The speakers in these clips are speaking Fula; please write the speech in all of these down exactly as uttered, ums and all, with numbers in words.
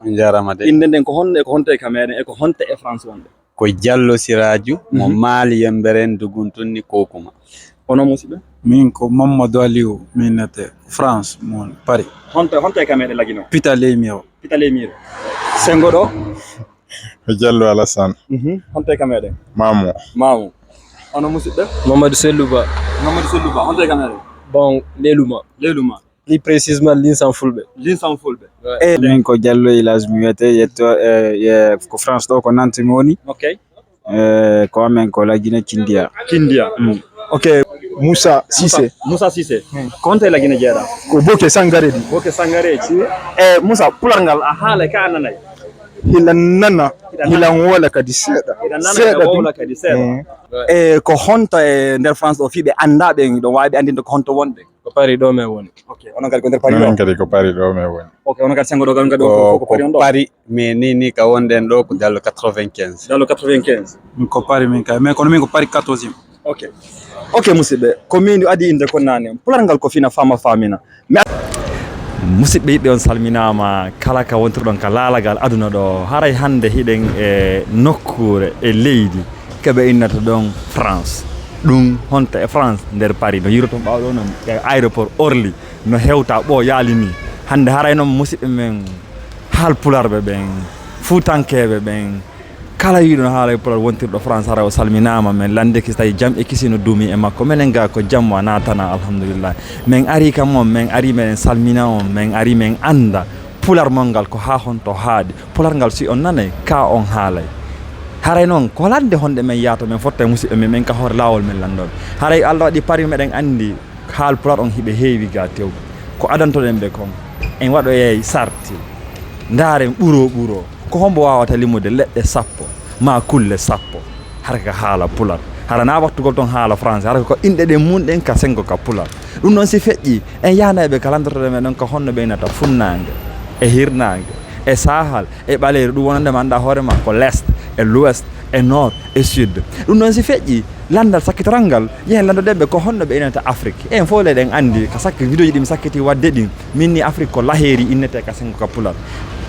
On njaaraama de. Innde nden ko honno e ko honto e ka meɗen e ko honto e France wonde? Ko Jallo Siraaju mo Maali Yemmberen Duguntunni Kokuma. Onon musidɓe? Min ko Mamadou Aliou, min nete France, mon Paris. Honto, honto e ka meɗen lagino? Pita ley miro. Pita ley miro. Sengo ɗo? Ko Jallo Alassane. Mhm. Honto e ka meɗen? Mamu. Mamu. Onon musidɓe? Mamadou Sellouba. Mamadou Sellouba, honto e ka meɗen? Bon, Leluma. Leluma. Plus précisément, Linsan Fulɓe. Linsan Fulɓe. Ouais. E min ko Jallo Ilage mi wiyete, yetto, eh, ye-, ko France ɗo ko Nantes mi woni. Ok. Eh, ko amen ko La Guinée Kindia. Kindia. Mm. Ok. Moussa Cissé. Moussa Cissé. Hmm. Ko honto e La Guinée jeeɗa? Ko Boke Sangareji. Boke Sangareji. E Moussa, pular ngal a haala ka a nanay? Hila nana, hila wowla kadi seeɗa. Hila nana, hila wowla kadi seeɗa. Mm. E ko honto e nder France ɗo fii ɓe annda ɓen, ɗon waawi ɓe anndinde ko honto wonɓe? Ko Paris ɗo men woni. Ok, onon kadi ko nder Paris ɗo? Minen kadi ko Paris ɗo men woni. Ok, onon kadi sengo ɗo, kadi on kadi ko, ko, ko Paris on ɗo? Paris, mais ni, ni ka wonɗen ɗo ko Dallo quatre-vingt-quinze. Dallo quatre-vingt-quinze. Min ko Paris min kay, mais kono min ko Paris quatorzième. Ok. Ok, musidɓe, ko min adi innde ko nane. Pular ngal ko fina fama famina. Mi ad- Musidɓe yiɗɓe, on salminaama kala ka wontirɗon ka laalagal aduna ɗo. Haray hannde hiɗen e nokkuure e leydi ka ɓe innata ɗon France. Ɗum honto e France nder Paris. No yiroton ɓaawo ɗo non e aéroport Orly no hewta ɓooyaali ni. Hannde haray noon musidɓe men haalpularɓe ɓen, fuutankeeɓe ɓen, kala yiɗon haala e pular wontirɗo France haray o salminaama. Men lande ki so tawi jam e kisi no duumi e makko. Menen ga ko jam wa naatana, alhamdulillah. Men ari kam on, men ari meɗen salmina on, men ari men annda pular mon ngal ko haa honto haaɗi. Pular ngal si on nanay, ka on haalay. Haray noon, ko lande honde men yaata, men fotta e musidɓe men, men ka hoore laawol men lanndooɓe. Haray Allah waɗi Paris meɗen anndi haal pular on hiɓe heewi ga tew. Ko adantoɗen ɓe kon, en waɗoyay sarti. Ndaaren ɓuro ɓuro. Ko hombo waawata limude leɗɗe sappo, maa kulle sappo? Hara ka haala pular. Hara na wattugol ton haala français, hara ko inɗe ɗen mun ɗen ka sengo ka pular. Ɗum noon si feƴƴi, en yahnayɓe ka lanndortoɗen men ɗon ka honno ɓe innata funnaange, e hirnaange, e saahal, e ɓaleyre, ɗum wonande ma annda hoore ma ko l'est, e l'ouest, e nord, e sud. Ɗum noon si feƴƴi, lanndal sakkitoral ngal, yehen lanndoɗen ɓe ko honno ɓe innata Afrique. En fof le ɗen anndi, ka sakki vidéo ji ɗi mi sakkiti waɗde ɗin, min ni Afrique ko laheeri innete ka sengo ka pular.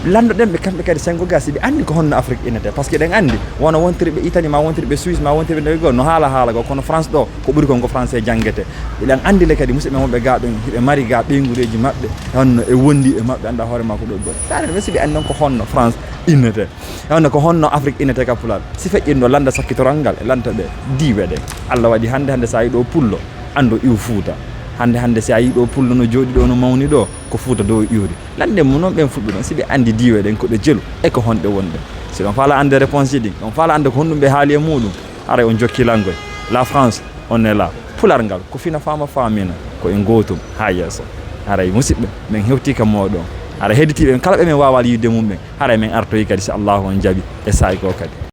Lanndoɗen ɓe kamɓe kadi sengo ga si ɓe anndi ko honno Afrique innete. Parce que ɗen anndi, wona wontirɓe Italie, ma wontirɓe Suisse, ma wontirɓe nder goo, no haala haala goo, kono France ɗo, ko ɓuri kon ko français janngete. Eɗen anndi le kadi musidɓe wonɓe ga ɗon, hiɓe mari ga ɓeyngureeji maɓɓe, honno e wondi e maɓɓe, annda hoore ma ko ɗo ɗo. Taade ɓe si ɓe anndi noon ko honno France innete. E honno ko honno Afrique innete ka pular? Si feƴƴiino lannda sakkitoral ngal e lanta ɓe diiwe ɗen. Allah waɗi hannde, hannde si a yii ɗo pullo, anndu iw Fuuta. Hannde, hannde si a yii ɗo pullo no jooɗi ɗo, no mawni ɗo, ko Fuuta ɗo iwri. Lannden mo noon ɓen fulɓe ɗon, si ɓe anndi diiwe ɗen ko ɗe jelu, e ko honɗe wonɗe. Si ɗon faala annde réponse ji ɗin, ɗon faala annde ko honɗum ɓe haali e muuɗum, haray on jokki langoy. La France, on est là. Pular ngal, ko fina faama faamina, ko en gootum haa yeeso. Haray musidɓe, men hewtii ka mooɗon. Haray hedditiiɓe ɓen kala ɓe men waawaali yiide mum ɓen, haray men artoyi kadi si Allaahu on jaɓi e saa'i goo kadi.